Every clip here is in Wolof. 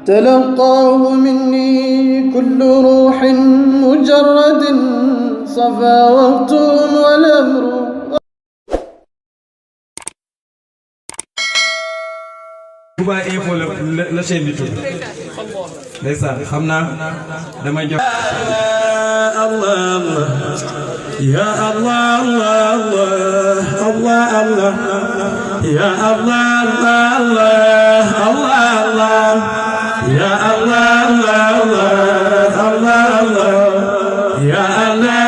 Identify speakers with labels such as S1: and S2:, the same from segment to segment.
S1: تلقاه مني كل روح مجرد صفا وقت والأمر.
S2: Touba Info la chaîne bi tudd ndeysaan xam naa damay jox Allah ya Allah Allah Allah Allah ya Allah Allah Allah Allah ya Allah Allah Allah Allah ya Allah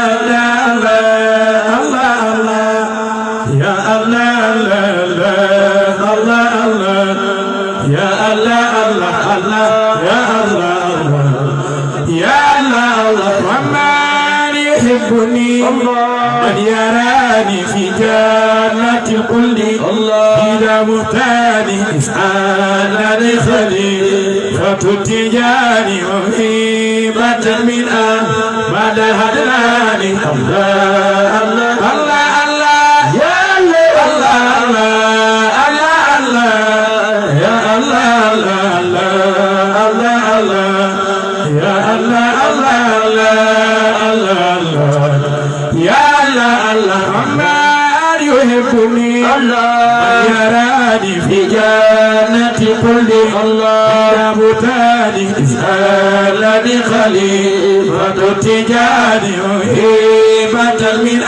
S2: Allah Allah ya Allah Allah Allah يا الله الله الله يا الله الله يا الله الله ومن يحبني من يراني في جنة الكل إذا مهتاني اسألني خليل فتتجاني وهيبة من بعد هدراني الله الله الله الله يا الله الله يراني في جنة كل الله بوتاني اسألني خليفة تجاني وهيبة من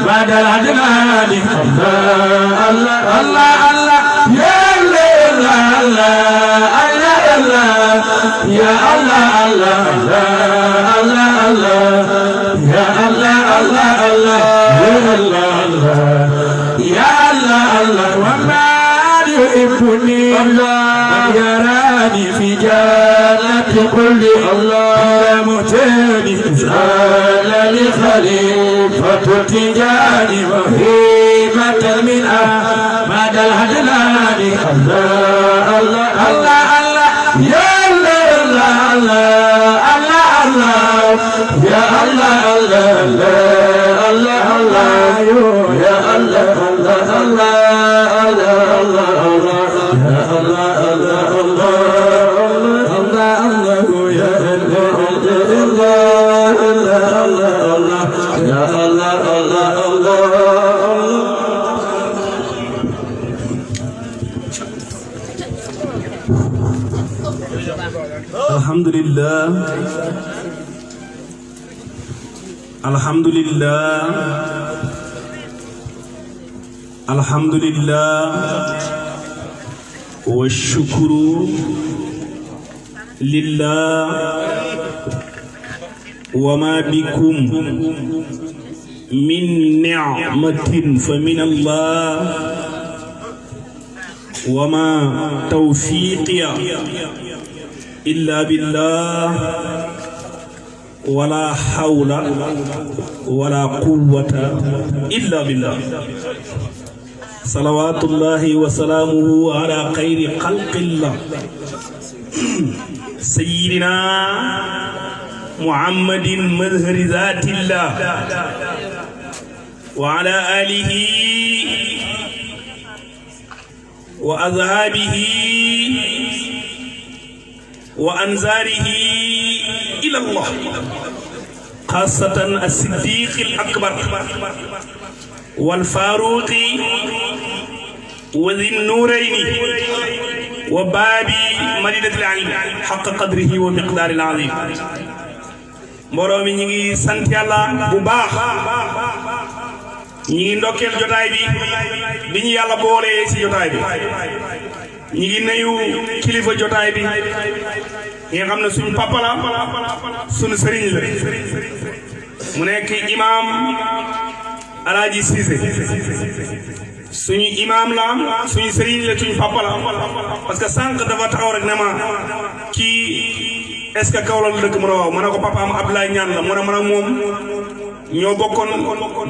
S2: بعد العدنان الله الله الله الله يا الله الله الله يا الله الله الله الله يا الله الله الله يا الله الله يا الله الله وما يحبني الله يراني في جنة كل الله مهتدي اسألني خليفة تجاني وهيبة من بعد الهدلان الله الله الله الله يا الله الله الله الله يا الله الله الله الله يا الله الله الله الله يا الله الله الله الله يا الله الله الله يا الله الله الله الحمد لله الحمد لله الحمد لله والشكر لله وما بكم من نعمة فمن الله وما توفيقي إلا بالله ولا حول ولا قوة إلا بالله صلوات الله وسلامه على خير خلق الله سيدنا محمد مظهر ذات الله وعلى آله وأصحابه وأنصاره إلى الله خاصة الصديق الأكبر والفاروق وذي النورين وباب مدينة العلم حق قدره ومقدار العظيم mbooloo mi ñi ngi sant yàlla bu baax ñi ngi ndokkeel jotaay bi ñu yàlla boolee ci jotaay bi ñi ngi nuyu kilifa jotaay bi nga xam ne suñu papa la suñu sëriñ la mu nekk imam Alaaji Cissé suñu imam la suñu sëriñ la suñu papa la parce que sànq dafa taxaw rek ne ma kii est-ce que Kaolack la dëkk mu ne waaw ma ne ko papaam Abdoulaye Ñaan la mu ne man ak moom ñoo bokkoon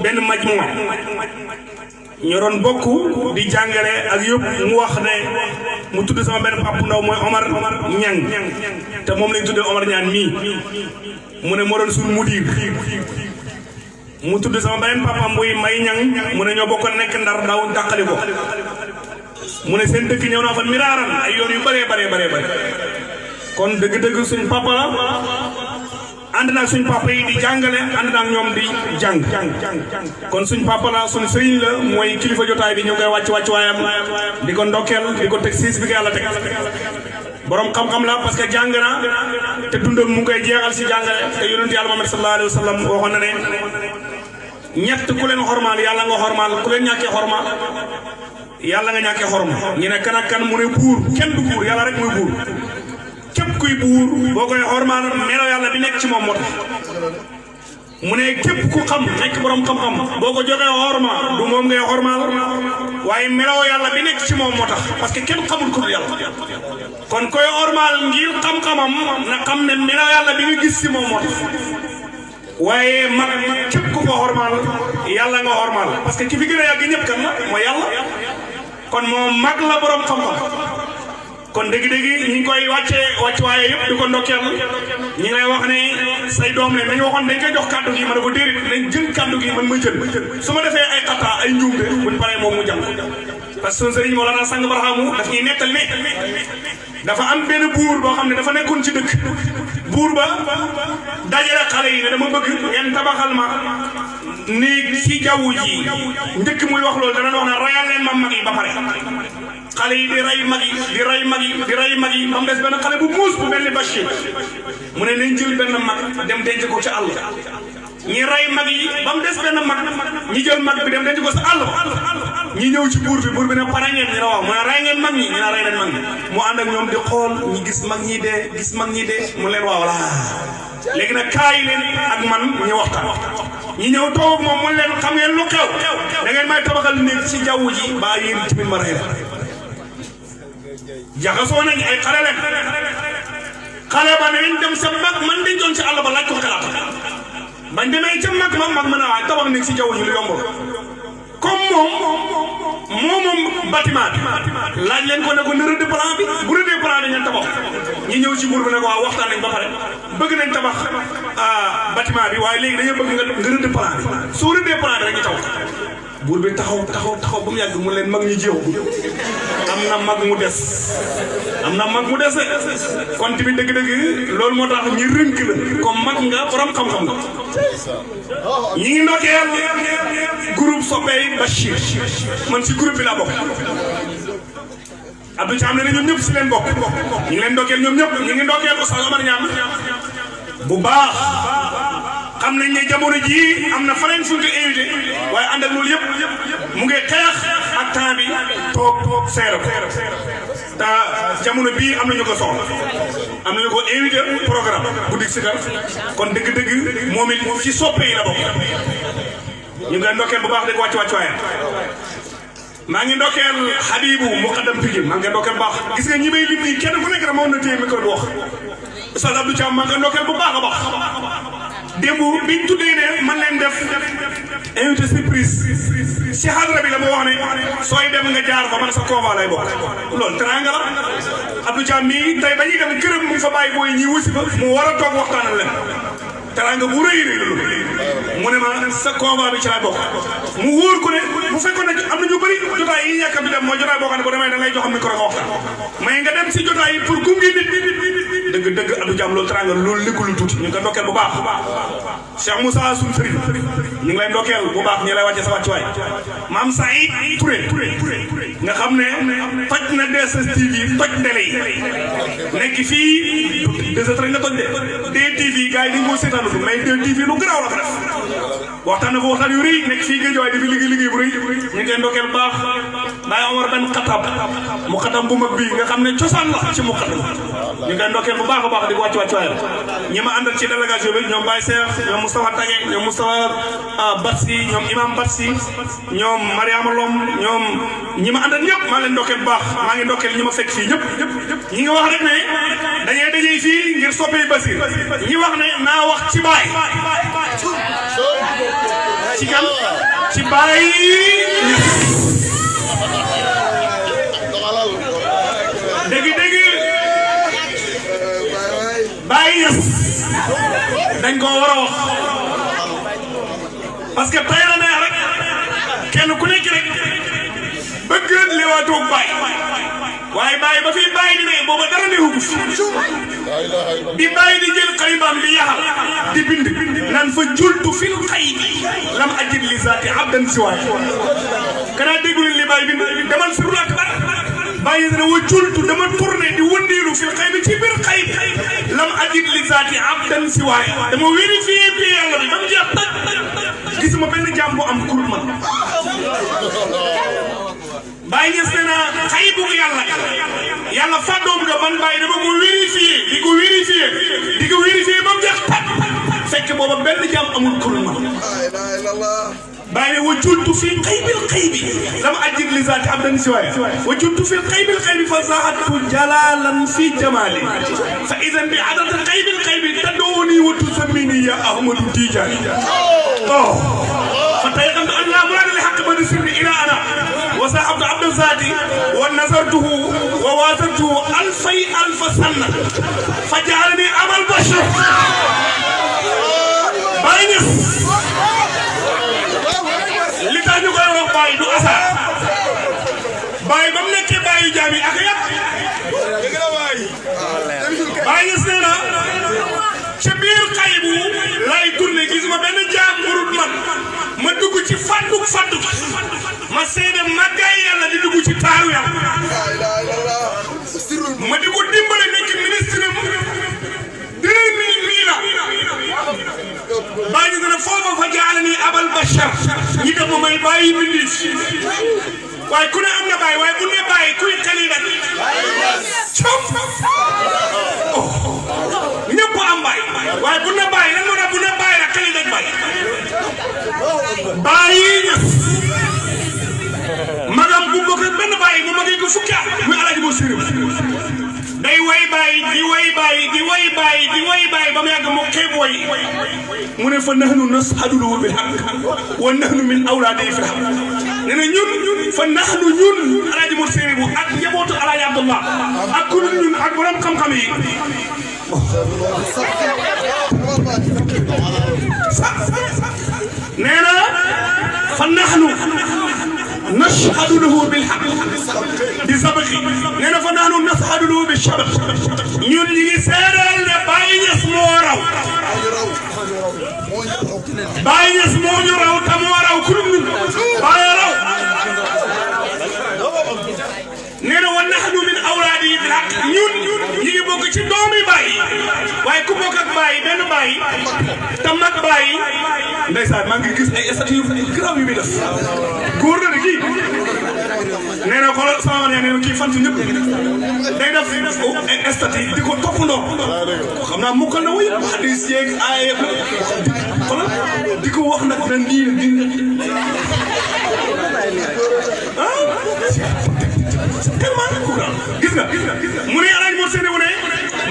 S2: benn majmu ñoo doon bokk di jàngale ak yëpp mu wax ne mu tudd sama benn papa ndaw mooy Omar Ñang te moom lañ tuddee Omar Ñaan mii mu ne moo doon suñu mudir mu tudd sama beneen papa muy May Ñang mu ne ñoo bokkoon nekk Ndar daaw dàqali ko mu ne seen dëkk ñëw naa fa miraaran ay yoon yu bëree kon dëgg-dëgg suñ papa la ànd naag suñ papa yi di jàngale ànd naag ñoom di jàng kon suñ papa la suñ sëriñ la mooy kilifa jotaay bi ñu koy wàcc waayam di ko ndokkeel di ko teg siis bi ko yàlla teg borom xam-xam la parce que jàng na te dundam mu ngi koy jeexal si jàngale te yonent yàlla Muhammad sallallahu alayhi wa sallam waxoon na ne ñett ku leen xormaal yàlla nga xormaal ku leen ñàkkee xormaal yàlla nga ñàkkee xorma ñu ne kan ak kan mu ne buur kenn du buur yàlla rek muy buur képp kuy buur boo koy xormaal melo yàlla bi nekk ci moom moo tax mu ne képp ku xam nekk borom xam-xam boo ko joxee xorma du moom ngay xormaal waaye melo yàlla bi nekk ci moom moo tax parce que kenn xamul ku dul yàlla kon koy xormaal ngir xam-xamam na xam ne melo yàlla bi nga gis ci moom moo tax waaye mag képp ku ko xormaal yàlla nga xormaal parce que ki fi gën a yàgg ñëpp kan la mooy yàlla kon moom mag la borom xam-xam kon dëgg-dëgg ñu ngi koy wàcc waaye yëpp di ko ndokkeel ñi ngi lay wax ne say doom leen dañu waxoon dañ koy jox kàddu gi ma ne ko déedéet nañ jël kàddu gi man ma jël su ma defee ay xataa ay njuumte buñ paree moom mu jàng parce que suñu sëriñ Mawlana Sang Barhamu daf ñuy nettal ne dafa am benn buur boo xam ne dafa nekkoon ci dëkk buur ba dajale xale yi ne dama bëgg ngeen tabaxal ma néeg si jaww ji njëkk muy wax loolu dana wax ne rayal leen ma mag yi ba pare xale yi di rey mag yi di rey mag yi di rey mag yi ba mu des benn xale bu muus bu mel ni Bachir mu ne nañ jël benn mag dem denc ko ci àll ñi rey mag yi ba mu des benn mag ñi jël mag bi dem denc ko sa àll ñi ñëw ci buur bi ne pare ngeen ñu ne waaw mu ne rey ngeen mag ñi ñu ne rey leen mag ñi mu ànd ak ñoom di xool ñi gis mag ñi dee mu leen waaw voilà léegi nag kaay leen ak man ñu waxtaan ñi ñëw toog moom mu leen xam ngeen lu xew da ngeen may tabaxal néeg ci jaww ji ba yéen tamit ma rey la jaxasoo nañ ay xale leen xale ba ne dem sa mag man dañ doon ci àll ba laaj ko xalaat bañ demee ca mag mën a waay tabax néeg ci jaww ji lu yombul comme moom bâtiment bi laaj leen ko ne ko na rëdd plan bi bu rëddee plan bi ngeen tabax ñi ñëw ci buur bi ne ko waaw waxtaan nañ ba pare bëgg nañ tabax bâtiment bi waaye léegi dañoo bëgg nga rëdd plan bi soo rëddee plan bi rek ñu taw buur bi taxaw ba mu yàgg mu leen mag ñi jeexu am na mag mu des kon tamit dëgg-dëgg loolu moo tax ñu rënk la comme mag nga borom xam-xam nga ñi ngi ndokkeel groupe soppey Bachir man si groupe bi laa bokk Abdou Thiam ne na ñoom ñëpp si leen bokk ñu ngi leen ndokkeel ñoom ñëpp ñu ngi ndokkeel Oustaz Omar Niam bu baax xam nañ ne jamono jii am na faneen fu ñu ko invité waaye ànd ak loolu yëpp mu ngi xeex ak temps bi toog seere ko te jamono bii am nañu ko soxla am nañu ko invité programme bu dig si kar kon dëgg-dëgg moom it ci soppe yi la bokk ñu ngi ndokkeel bu baax di ko wàcc waaye maa ngi ndokkeel Habibou Muqaddam Pikine maa ngi ndokkeel bu baax gis nga ñi may lim nii kenn ku nekk rek moom na téye micro di wax Oustaz Abdou Thiam maa ngi ndokkeel bu baax a baax démb biñ tuddee ne man leen def invité surprise si xadra bi la ma wax ne sooy dem nga jaar fa man sa koova lay bokk loolu teranga la Abdou Thiam mii tey ba ñuy dem këram mu fa bàyyi booy ñi wusi fa mu war a toog waxtaan ak leen teranga bu rëy la loolu mu ne ma sa koova bi ci lay bokk mu wóor ko ne bu fekkoon ne am na ñu bëri jotaay yi ñàkk bi dem mooy jotaay boo xam ne boo demee da ngay jox micro nga waxtaan mais nga dem si jotaay yi pour gunge nit dëgg Abdou Thiam loolu teranga loolu nekkul tuuti ñu ngi ko ndokkeel bu baax Cheikh Moussa suñu sëriñ ñu ngi lay ndokkeel bu baax ñu lay wàcce sa wàccuwaay Maam Saïd Touré nga xam ne toj na DSTV toj télé yi nekk fii 2h nga toj de DTV gars yi dañu ko seetaanu mais DTV lu garaaw la fa def waxtaan na fa waxtaan yu rëy nekk fii géej waaye di fi liggéey bu rëy ñu ngi koy ndokkeel bu baax Baye Omar Ben Khattab mu xatam bu mag bi nga xam ne cosaan la ci mu xatam ñu ngi koy ndokkeel bu baax a baax di ko wàccuwaay ñi ma àndal ci délégation bi ñoom Baye Cheikh ñoom Moustapha Tage ñoom Moustapha Batsi ñoom Imam Batsi ñoom Mariama Lom ñoom ñi ma àndal ñëpp maa leen ndokkeel bu baax maa ngi ndokkeel ñi ma fekk fii ñëpp ñi ngi wax rek ne dañuy dajee fii ngir soppee Basir ñi wax ne naa wax ci Baye ci kan ci Baye dëgg Baye Niass dañ ko war a wax parce que tey la neex rek kenn ku nekk rek bëgg li waatoog bàyyi waaye bàyyi ba fi bàyyi di ne booba dara ne huguf bi bàyyi di jël xalimaam di yaxal di bind naan fa jultu fil xaybi lam ajid li zaati abdan siwaay kanaa déggul li bàyyi bind demal sirul akbar bàyyi dana wa jultu dama tourné di wëndeelu fil xaybi ci biir xaybi lam ajid li zaati abdan siwaay dama vérifié bi yàlla bi ba mu jeex taj gisuma benn jaam bu am kur man bàyyi ñes ne na xay bugg yàlla fàddoom nga man bàyyi dama ko vérifié di ko vérifié ba mu jeex tak fekk booba benn jaam amul kur man bàyyi wa jultu fi xaybil xaybi lam ajid li zaati abdan siwaaya wa jultu fi xaybil xaybi fa zahattu jalalan fi jamali fa idan bi adad xaybil xaybi tad'uni wa tusammini ya ahmadu tijani fa tayqantu an la murada li haqq badi sirri ila ana wa sahabtu abdan zaati wa nazartuhu wa wazartuhu alf sanna fa ja'alani amal bashar bàyyi li tax ñu koy wax bàyyi du asaar bàyyi ba mu nekkee bàyyi jaam yi ak yàpp bàyyi gis nee na ca biir xaybu lay tourné gisuma benn jaam burut man ma dugg ci fàttuk ma seede màggaay yàlla di dugg ci taaru yàlla ma di ko dimbale nekk ministre mu 2000 mii la bàyyi ñu gën a foofa fa jaalani abal bashar ñi def ma may bàyyi bindif waaye ku ne am na bàyyi waaye bu ne bàyyi kuy xalilat com ñëpp am bàyyi waaye bu ne bàyyi lan moo tax bu ne bàyyi rek xalilat bàyyi ñes magam bu bokk benn bàyyi mu magee ko fukki at muy alaaji boo séré day way bàyyi di way bàyyi ba mu yàgg moo xeeb way mu ne fa nahnu nashhadu lahu bil haqq wa nahnu min awlaadihi fil haqq nee na ñun fa nahnu ñun alaaji moo séré bu ak njabootu alaaji Abdullah ak ku ñun ak borom xam-xam yi nee na fa nahnu nashhadu lahu bil haqq di sabaqi nee na fa nahnu nashhadu lahu bi shabaq ñun ñi ngi seedeel ne Baye Niass moo raw Baye Niass moo ñu raw te moo raw ku ñun Baye raw nee na wa nahnu min awlaadihi bil haqq ñun ñi ngi bokk ci doomi Baye waaye ku bokk ak Baye benn Baye te mag Baye ndeysaan maa ngi gis ay statut yu grave yu muy def góor na de kii nee na xoolal sama nee na kii fan si ñëpp day def statut di ko toppandoo xam naa mukkal na wuy hadis yeeg ay xoolal di ko wax nag na nii di tellement gis nga mu ne alaaj moo seene wu ne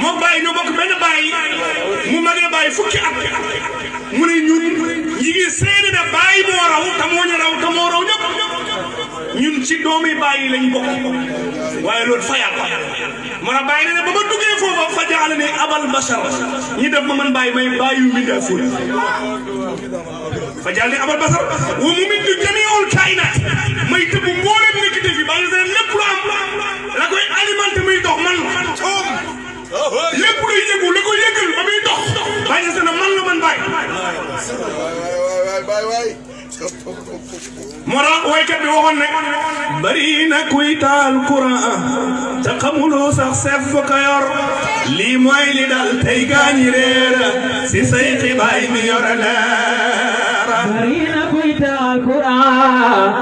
S2: moo bàyyi ñoo bokk benn bàyyi mu magee bàyyi fukki at mu ne ñun ñi ngi seede ne bàyyi moo raw te moo ñu raw te moo raw ñëpp ñun ci doomi bàyyi lañ bokk waaye loolu fa yàlla man a bàyyi ne ba ma duggee foofa fa jaale ne abal bashar ñi def ma man bàyyi may bàyyi yu mbindaa ful fa jaale ne abal bashar wa mu mit du jamiul kainat may tëbb mboolem nekk defi bàyyi ne lépp lu am la koy alimenté muy dox man lépp luy yëgu la koy yëgal ba muy dox bàyyi ne man la man bàyyi moo tax waykat bi waxoon ne bari na kuy taal courant te xamuloo sax seef ba ko yor lii mooy li dal tey gaañi réer si say xibaay mi yor leer
S3: bari na kuy taal courant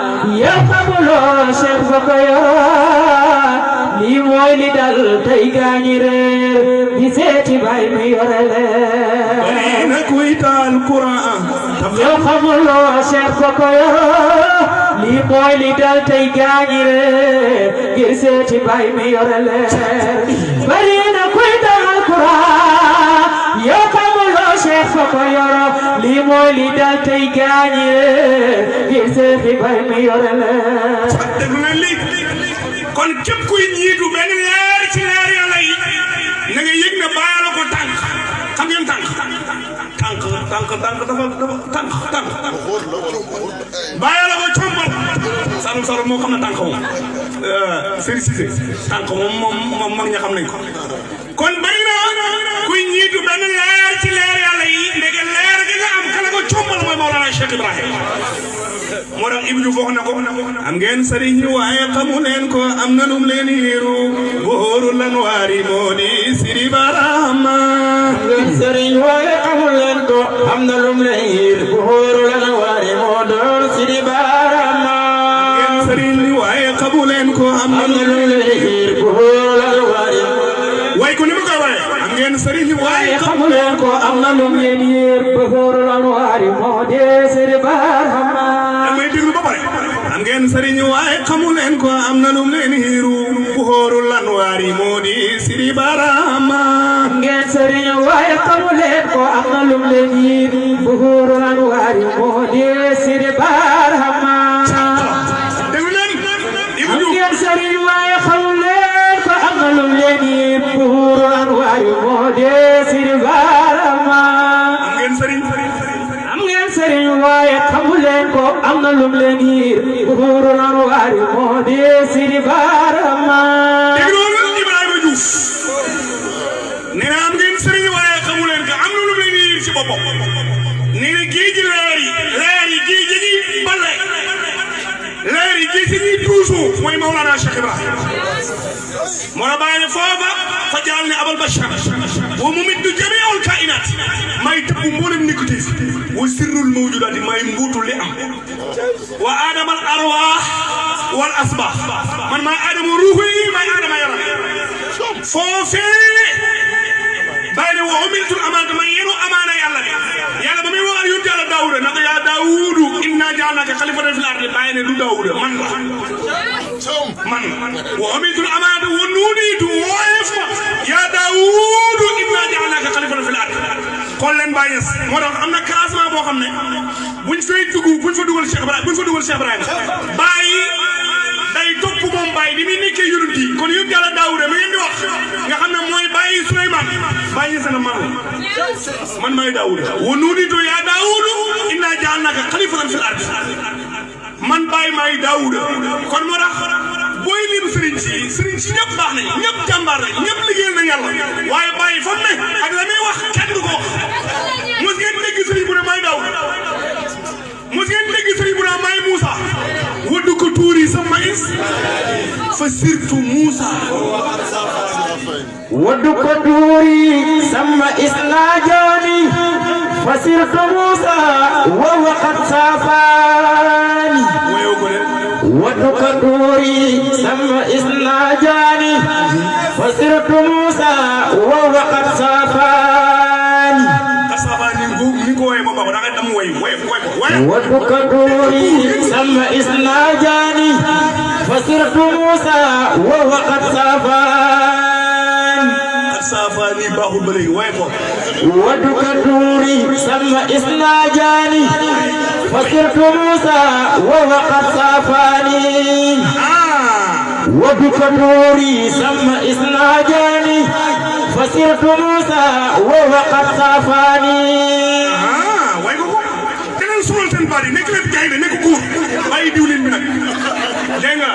S3: yow xamuloo seef ba ko yor lii mooy li dal tey gaañi réer si say xibaay mi yor leer
S2: bari na kuy taal courant
S3: yow xamuloo seef ba ko yor lii mooy li dal tey gaañi réer ngir seeti bay mi yore leer bari na kuy taal courant yow xamuloo seef ba ko yor lii mooy li dal tey gaañi réer ngir seeti bay mi yore leer
S2: déglu leen lii kon képp kuy ñiitu benn leer ci leer yàlla yi na nga yëg ne bàyyi la ko tànk xam ngeen tànk dafa tànk bàyyi la ko compal sa Saalum Saalum moo xam ne tànk moom Serigne Cissé tànk moom mag ña xam nañ ko kon bari na kuy ñiitu benn leer ci leer yàlla yi ndege leer gi nga am kala ko combal mooy Mawlana Cheikh Ibrahima moo tax Ibou Diouf wax na ko am ngeen sëriñ waaye xamu leen ko am na lum leen yiiru booru lan waari moo di Sidi Barama
S3: am ngeen sëriñ waaye xamu leen ko am na lum leen yiiru booru lan waari moo doon Sidi Barama
S2: am ngeen sëriñ waaye xamu leen ko am na lum leen yiiru
S3: booru lan waari
S2: way ko ni ma koy waye am ngeen sëriñ waaye
S3: xamu leen ko am na lum leen yiiru booru lan waari moo di Sidi Barama
S2: damay déglu ba pare am ngeen sëriñ waaye xamu leen ko am na lum leen yiiru booru lan waari moo di Sidi Barama
S3: ngeen sëriñ waaye xamu leen ko am na lum leen yiiru booru lan waari moo di Sidi Barama
S2: déglu leen Ibou Diouf
S3: ngeen sëriñ waaye xamu leen ko am na lum leen yiiru booru lan waari moo di Sidi Barama
S2: am ngeen sëriñ
S3: sëriñ waaye xamu leen ko am na lum leen yiiru booru lan waari moo di Sidi Barama
S2: déglu Ibrahima Diouf nee na am ngeen sëriñ waaye xamu leen ko am na lum leen yiir ci boppam nee na géej gi leer yi géej gi ñuy bale leer yi géej gi ñuy tuusu mooy Mawlana Cheikh Ibrahima moo la bàyyi foofa fa jaal ne abal bachar wa mumiddu jamiul kainat may tëbb mboolem nikutif wa sirrul mawjudaati may mbuutu li am wa aadamal arwaax wal asbaax man maay aadama ruuxu yi maay aadama yaram foofee bàyyi ne wa umiltul amaana may yenu amaana yàlla bi yàlla ba muy waxal yonent yàlla Daawuda naka yaa Daawudu inna ja'alnaaka xalifatan fil ardi bàyyi ne du Daawuda man la man wa umiltul amaana wa nuudiitu wooyeef ma yaa Daawudu inna ja'alnaaka xalifatan fil ardi xool leen Baye Niass moo tax am na classement boo xam ne buñ fa dugal Cheikh Ibrahima Baye day topp moom Baye bi muy nekkee yonent yi kon yonent yàlla Daawuda mi ngeen di wax nga xam ne mooy Baye Souleymane Baye Niass na man maay Daawuda wa nuudiitu yaa Daawudu inna ja'alnaaka xalifatan fil ardi man Baye maay Daawuda kon moo tax booy lim sëriñ si ñëpp baax nañ ñëpp jàmbaar nañ ñëpp liggéeyal nañ yàlla waaye Baye fa mu ne ak la muy wax kenn du ko wax mos ngeen dégg sëriñ bu ne maay Daawuda mos ngeen dégg sëriñ bu ne maay Moussa waddu ko tuuri sama is fa sirtu Moussa
S3: waddu ko tuuri sama is naajaani fa sirtu Moussa wa waqad saafaani waddu ko tuuri sama is naajaani fa sirtu Moussa wa waqad saafaani waddu ko tuuri sama is naajaani fa sirtu Moussa wa waqad saafaani
S2: saafani baaxul ba léegi waaye ko
S3: waddu ko tuuri sama is naajaani fa sirtu Moussa wa waqad saafaani waddu ko tuuri sama is naajaani fa sirtu Moussa wa waqad saafaani
S2: waaye ko keneen sonal seen baat yi nekk leen gaynde nekk góor bàyyi diwlin bi nag dégg nga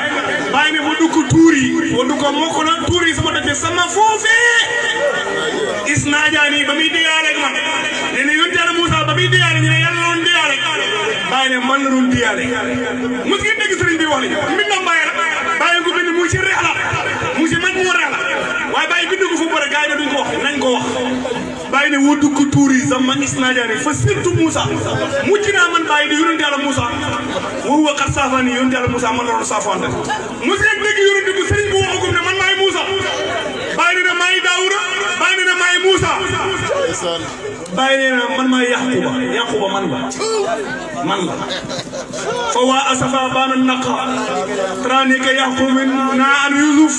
S2: bàyyi ne waddu ko tuuri waddu ko mokk na tuuri sama dëkk sama foofee is naajaani ba muy diyaale ak man ne ne yonent Yàlla Moussa ba muy diyaale ñu ne yàlla loon diyaale bàyyi ne man la doon diyaale mos ngeen dégg sëriñ bi wax li mbindam bàyyi la bàyyi ko bind mu ngi ci reexla mu ngi ci man moo reexla waaye bàyyi bind ko fu bëre gars yi ne duñ ko wax nañ ko wax bàyyi ne waddu ko tuuri sama is naajaani fa surtout Moussa mucc naa man bàyyi di yonent Yàlla Moussa wa huwa qad saafani yonent Yàlla Moussa man la doon saafante mos ngeen dégg yonent bi sëriñ bu waxagum ne man maay Moussa bàyyi ne maay Daawuda bàyyi ne maay Moussa bàyyi ne man maay Yaquba man la fa waa asafa baana naqa trani ka Yaqub naa an Yusuf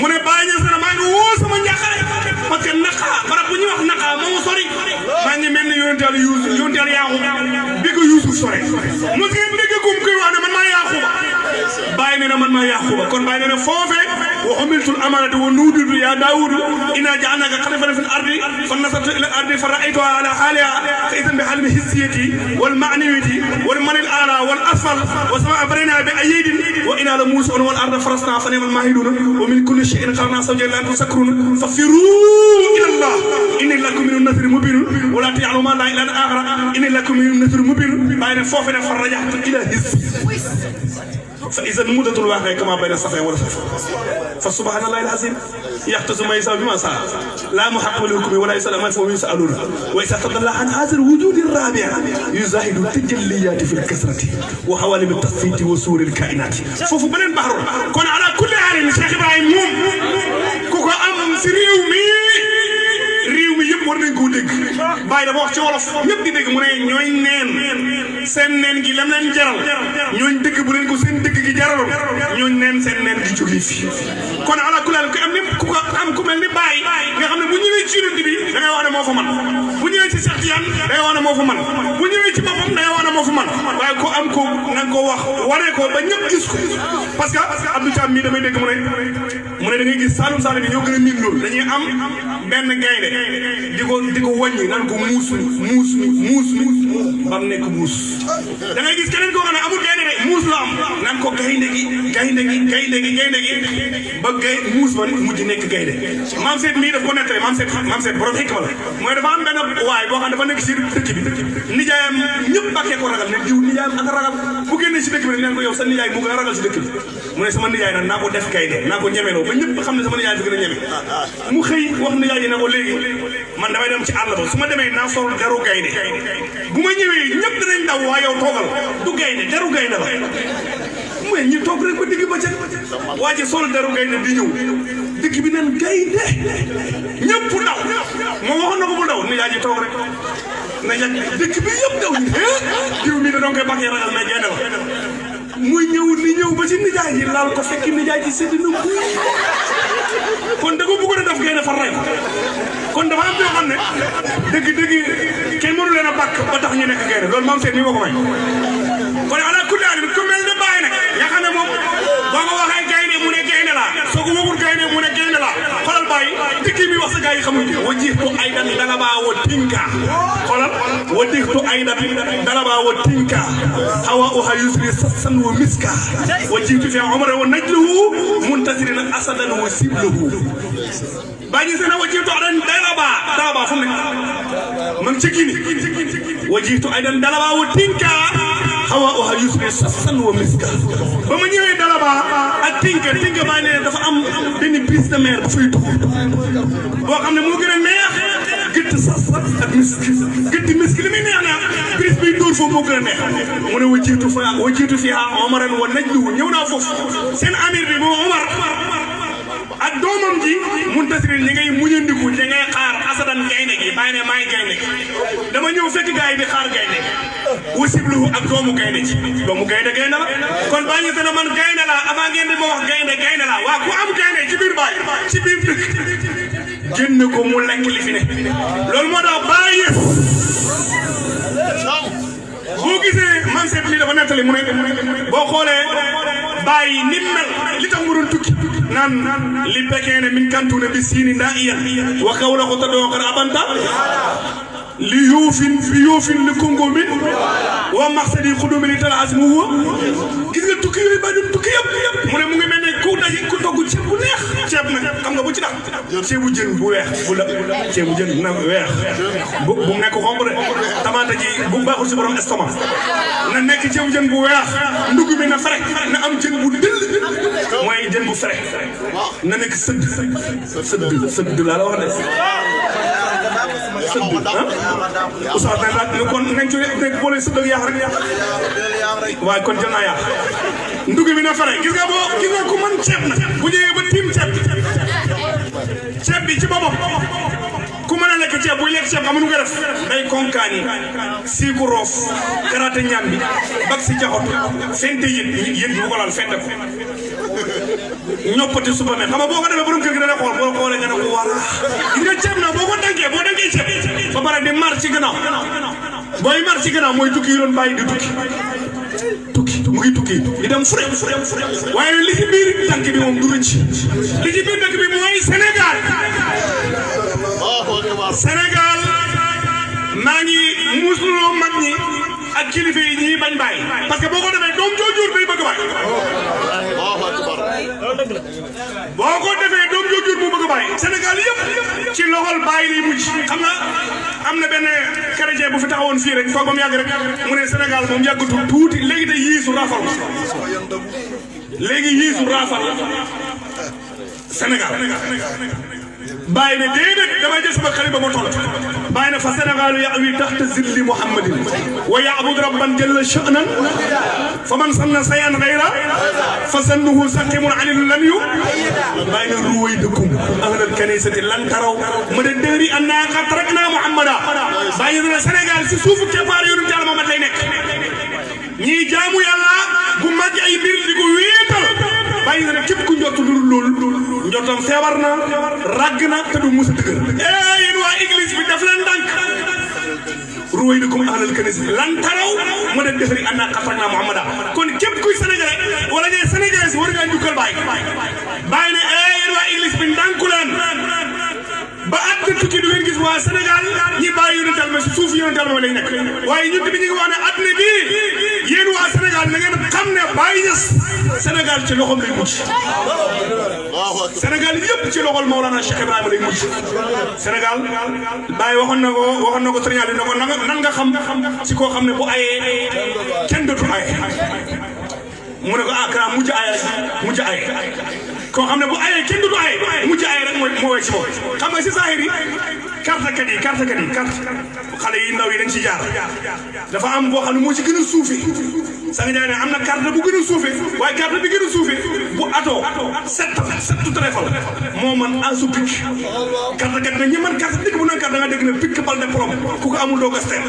S2: mu ne bàyyi ne maa ngi woo sama njàqare parce que naqa barab bu ñuy wax naqa moo sori maa ngi mel ni yonent Yàlla Yaqub bi ko Yusuf sore mos ngeen dégg kum koy wax ne man maay Yaquba bàyyi ne man maay Yaquba kon bàyyi ne foofee wa umiltul amaanata wa nuuditu yaa Daawudu innaa ja'alnaaka xalifatan fil ardi fa nasarta ilal ardi الأرض فرأيتها على حالها فإذا بحلم هزيتي والمعنويتي والمن الأعلى والأسفل وسماء بنينا بأيد وإنا لموسى والأرض فرسنا فنعم الماهدون ومن كل شيء خلقنا زوجين لأن تسكرون ففروا إلى الله إن لكم من النذر مبين ولا تعلموا ما لا إله إلا آخر إن لكم من النذر مبين بين فوفنا فرجعت إلى هز فإذا المدة الواقع كما بين الصفا والصفا فسبحان الله العظيم يختص ما يساوي بما ساء لا محق للحكم ولا يسأل من فهم يسألون وإذا تضل عن هذا الوجود الرابع يزاهد التجليات في الكسرة وحوالي بالتصفيت وسور الكائنات فوف بنين بحر كون على كل حال الشيخ إبراهيم موم كوكو أم سريومي réew mi yëpp war nañ koo dégg bàyyi dafa wax ci wolof ñëpp di dégg mu ne ñooy neen seen neen gi lam leen jaral ñooñ dëgg bu leen ko seen dëgg gi jaraloon ñooñ neen seen neen gi jógee fi kon ala kulal ku am ni ku ko am ku mel ni bàyyi nga xam ne bu ñëwee ci yonent bi da ngay wax ne moo fa man bu ñëwee ci Cheikh Tidiane da ngay wax ne moo fa man bu ñëwee ci boppam da ngay wax ne moo fa man waaye ko am ko na nga ko wax waree ko ba ñëpp gis ko parce que Abdou Thiam mii damay dégg mu ne da ngay gis Saloum Saloum yi ñoo gën a miin loolu dañuy am benn gaynde di ko wàññi naan ko muus ba mu nekk muus da ngay gis keneen koo xam ne amul gaynde de muus la am naan ko gaynde gi ba muus ba mujj nekk gaynde maam seet mii daf ko nettali maam seet borom xikma la mooy dafa am benn waay boo xam dafa nekk si dëkk bi nijaayam ñëpp bàkkee ko ragal ne diw nijaayam ak ragal bu génnee si dëkk bi neen ko yow sa nijaay mu gën a ragal si dëkk bi mu ne sama nijaay nag naa ko def gaynde naa ko ñemeloo ba ñëpp xam ne sama nijaay fi gën a ñeme mu xëy wax nijaay yi ne ko léegi man damay dem ci àll ba su ma demee naa sol deru gaynde bu ma ñëwee ñëpp dinañ daw waa yow toogal du gaynde deru gaynde la mu ñi toog rek ba digg ba ca waa ji sol deru gaynde di ñëw dëkk bi naan gaynde ñëpp daw moom waxoon na ko bu daw ni yaa ji toog rek na yàgg dëkk bi yëpp daw ñu diw mi da doon koy bakkee ragal mais gaynde la muy ñëw ba ci nijaay ji laal ko fekk nijaay ji sédd na buy kon da ko bëggoon a def gaynde far rey kon dafa am yoo xam ne dëgg kenn mënu leen a bàkk ba tax ñu nekk gaynde loolu maam seet mi moo ko may kon ala kulli haal ku mel ne bàyyi nag nga xam ne moom boo ko waxee gaynde mu ne gaynde la soo ko waxul gaynde mu ne gaynde la xoolal bàyyi dëkk mi wax sa gars yi xamuñ ko wajjihtu aydan dalabaa wa tinka xoolal wajjihtu aydan dalabaa wa tinka hawa uha yusri sassan wa miska wajjihtu fi umra wa najluhu muntasirin asadan wa sibluhu bàyyi ñu seen wajjihtu aydan dalabaa fu mu nekk man ci Gini wajjihtu aydan dalabaa wa tinka hawa uha yusri sassan wa miska ba ma ñëwee dalaba ak tinka baa ne dafa am benn brise de mer bu fay dugg boo xam ne moo gën a neex gëtt sas ak gëtt misk li muy neex na brise biy dóor foofu moo gën a neex mu ne wajjiitu fi Omaran wa najluhu ñëw naa foofu seen amir bi moo Omar ak doomam ji Muntasirin ñi ngay muñandiku ñi ngay xaar asadan gaynde gi bàyyi ne maay gaynde gi dama ñëw fekk gars yi di xaar gaynde wasibluhu ak doomu gaynde ci doomu gaynde la kon bàyyi se na man gaynde la avant ngeen di ma wax gaynde la waa ku am gaynde ci biir bàyyi ci biir dëkk génn ko mu lekk li fi ne loolu moo tax bàyyi boo gisee man seet lii dafa nettali mu ne boo xoolee bàyyi ni mel li tax mu doon tukki naan li pekeene min kantune bi siini ndaa iyan wa kawla ko tadoo kar abanta li yoofin li kongo min wa maxsadi xudumi li tala asmu wa gis nga tukki yooyu ba dum tukki yëpp mu ne mu ngi mel ne ku daje ku togg ceeb bu neex ceeb nag xam nga bu ci dax ceebu jën bu weex bu la ceebu jën na weex bu nekk xonq de tamaate ji bu baaxul si borom estomac na nekk ceebu jën bu weex ndugg bi na fere na am jën bu dëll mooy jën bu fere na nekk sëdd laa la wax de Oustaz ne kon nañ ci nekk boole sëdd ak yaax rek waaye kon jël naa yaax ndugg bi na fere gis nga ku mën ceeb na bu ñëwee ba tiim ceeb bi ci boppam ku mën a lekk ceeb buy lekk ceeb xam nu nga def day konkaani siiku roof karaate ñaan bi bak si jaxot fente yéen bi bu ko laal fente ko ñoppati supame xam nga boo ko defee borom kër gi dana xool boo xoolee nga ne ko wala gis nga ceeb na boo dankee ceeb ba pare di mar ci gannaaw booy mar ci gannaaw mooy tukki yi doon bàyyi di tukki mu ngi tukki di dem fure waaye li ci biir dëkk bi moom du rëcc li ci biir dëkk bi mooy Sénégal rusloo mag ñi ak kilifa yi ñii bañ bàyyi parce que boo ko defee doom joojur day bëgg bàyyi boo ko defee doom joojur mu bëgg bàyyi Sénégal yëpp ci loxol bàyyi lay mujj xam nga am na benn chrétien bu fi taxawoon fii rek toog ba mu yàgg rek mu ne Sénégal moom yàggatul tuuti léegi day yiisu raafal léegi yiisu raafal Sénégal bàyyi ne déedéet damay jël sama xarit ba ma toll bàyyi ne fa Sénégal ya'wi taxta zilli Muhammadin wa ya'bud rabban jalla sha'nan fa man sanna sayan ghayra fa sannuhu saqimun anil lam yu bàyyi ne ruwaydakum ahlal kanisati lan taraw madadari anna qad tarakna Muhammada bàyyi ne Sénégal si suufu keppaar yonent Yàlla Muhammad lay nekk ñii jaamu yàlla bu mag ay mbir di ko wéetal bàyyi na képp ku njott lu loolu njottam feebar na ràgg na te du mus a dëgër yéen waa église bi daf leen ndànk ruwaydakum ahlal kanisati lan taraw madadari anna qad tarakna Muhammada kon képp kuy sénégalais wala ngay sénégalais si war ngaa njukkal bàyyi ne yéen waa église bi ndànku leen ba at na tukki du ngeen gis waa Sénégal ñi bàyyi yonent Yàlla si suuf yonent Yàlla lay nekk waaye ñun tamit ñu ngi wax ne at na bii yéen waa Sénégal na ngeen xam ne Baye Niass Sénégal ci loxoom lay mujj Sénégal yëpp ci loxol Maolana Cheikh Ibrahima lay mujj Sénégal Baye waxoon na ko sëriñ Ali ne ko nan nga xam si koo xam ne bu ayee kenn dootul aye mu ne ko kara mujj aye koo xam ne bu ayee kenn dootul aye mujj aye rek moo wéy si moom xam nga si saahir yi carte xale yi ndaw yi dañ ci jaar dafa am boo xam ne moo ci gën a suufe sa nga jaay ne am na carte bu gën a suufe waaye carte bi gën a suufe bu atoo settu trefal moo man asu picc carte kat na ñi man carte dëgg bu naan carte da nga dégg ne picc bal de prom ku ko amul doo ko steen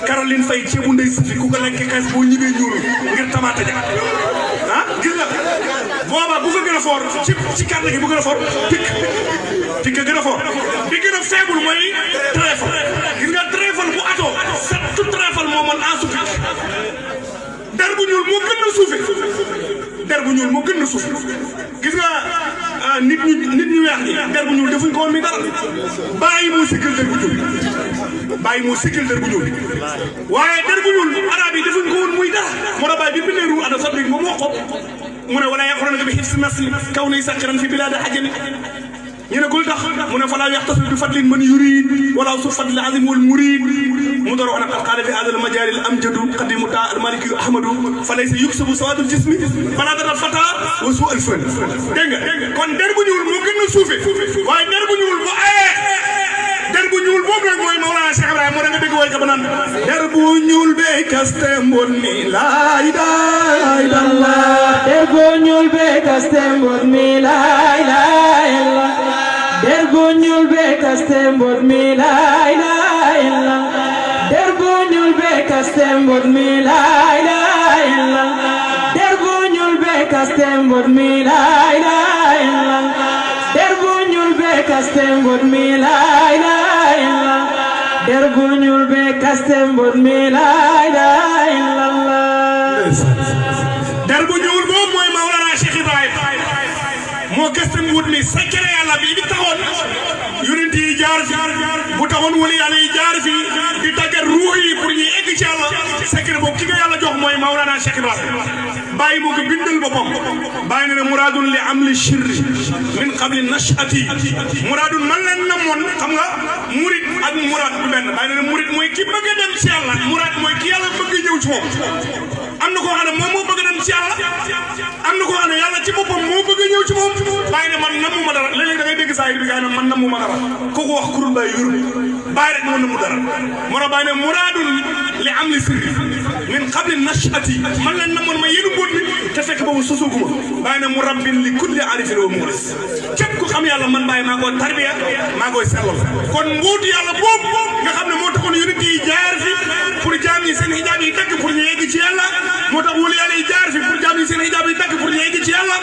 S2: Caroline Faye ceebu ndey safi ku ko lekk xees boo ñibee ñuulu ngir tamaate ja gis nga booba bu ko gën a fort ci carte gi bu gën a fort picc gën a fort bi gën a faible mooy trèfle gis nga trèfle bu atoo settu trèfle moo man asu picc der bu ñuul moo gën a suufe gis nga nit ñu weex ñi der bu ñuul defuñ ko woon mi dara bàyyi moo sikkal der bu ñuul waaye der bu ñuul arab yi defuñ ko woon muy dara moo tax bàyyi bi bindee ru ada sabri moom wax ko mu ne wala yaquluna bi hifsi nasli kaw nay saqiran fi bilad ajami ñu ne ko tax mu ne falaa yaxtasu bi fadlin man yurid wala su fadli azim wal murid mu door wax na qad qaala fi hada al majal al amjadu qadimu ta al maliki ahmadu fa laysa yuksabu sawadul jismi fala dara fata wa su al fan dégg nga kon der bu ñuul moo gën a suufe waaye der bu ñuul bu ayee der bu ñuul boobu nag mooy Mawlana Cheikh Ibrahima moo da nga dégg woy ka ba naan der bu ñuul be kaste mbon mi la ilaha illallah
S3: der bu ñuul be kaste mbon mi la ilaha illallah der bu ñuul be kaste mbon mi la ilaha illallah der bu ñuul be kaste mbon mi la ilaha illallah der bu ñuul be kaste mbon mi la ilaha illallah der bu ñuul be kaste mbon mi la ilaha illallah der bu ñuul be kaste mbon mi la ilaha illallah
S2: der bu ñuul boobu mooy Mawlana Cheikh Ibrahima moo kaste mbon mi secret Yàlla bi taxoon yonent yi jaar fi bu taxoon wali Yàlla yi jaar fi di tàggat ruux yi pour ñu egg ci Yàlla secret boobu ki nga Yàlla jox mooy Mawlana Cheikh Ibrahima bàyyi moo ko bindal boppam bàyyi na ne muraadun li amli shirri min qabli nashati muraadun man leen namoon xam nga murid ak muraad du benn bàyyi na ne murid mooy ki bëgg a dem ci Yàlla muraad mooy ki Yàlla bëgg a ñëw ci moom am na koo xam ne moom moo bëgg a dem ci Yàlla am na koo xam ne Yàlla ci boppam moo bëgg a ñëw ci moom bàyyi ne man namuma dara léeg-léeg da ngay dégg saa yi bi gaa ne man namuma dara kooku wax kurul bàyyi yuru bàyyi rek moo namu dara moo tax bàyyi ne muraadun li amli sirri min qabli nashati man leen namoon ma yéenu mbóot mi te fekk boobu sosuguma bàyyi ne mu rabbin li kulli arifin wa muxlis képp ku xam Yàlla man bàyyi maa koy tarbiya maa koy sellal kon mbóotu Yàlla boobu nga xam ne moo taxoon yonent yi jaar fi pour jaam yi seen hijaab yi dagg pour ñu yegg ci Yàlla moo tax wali Yàlla yi jaar fi pour jaam yi seen hijaab yi dagg pour ñu yegg ci Yàlla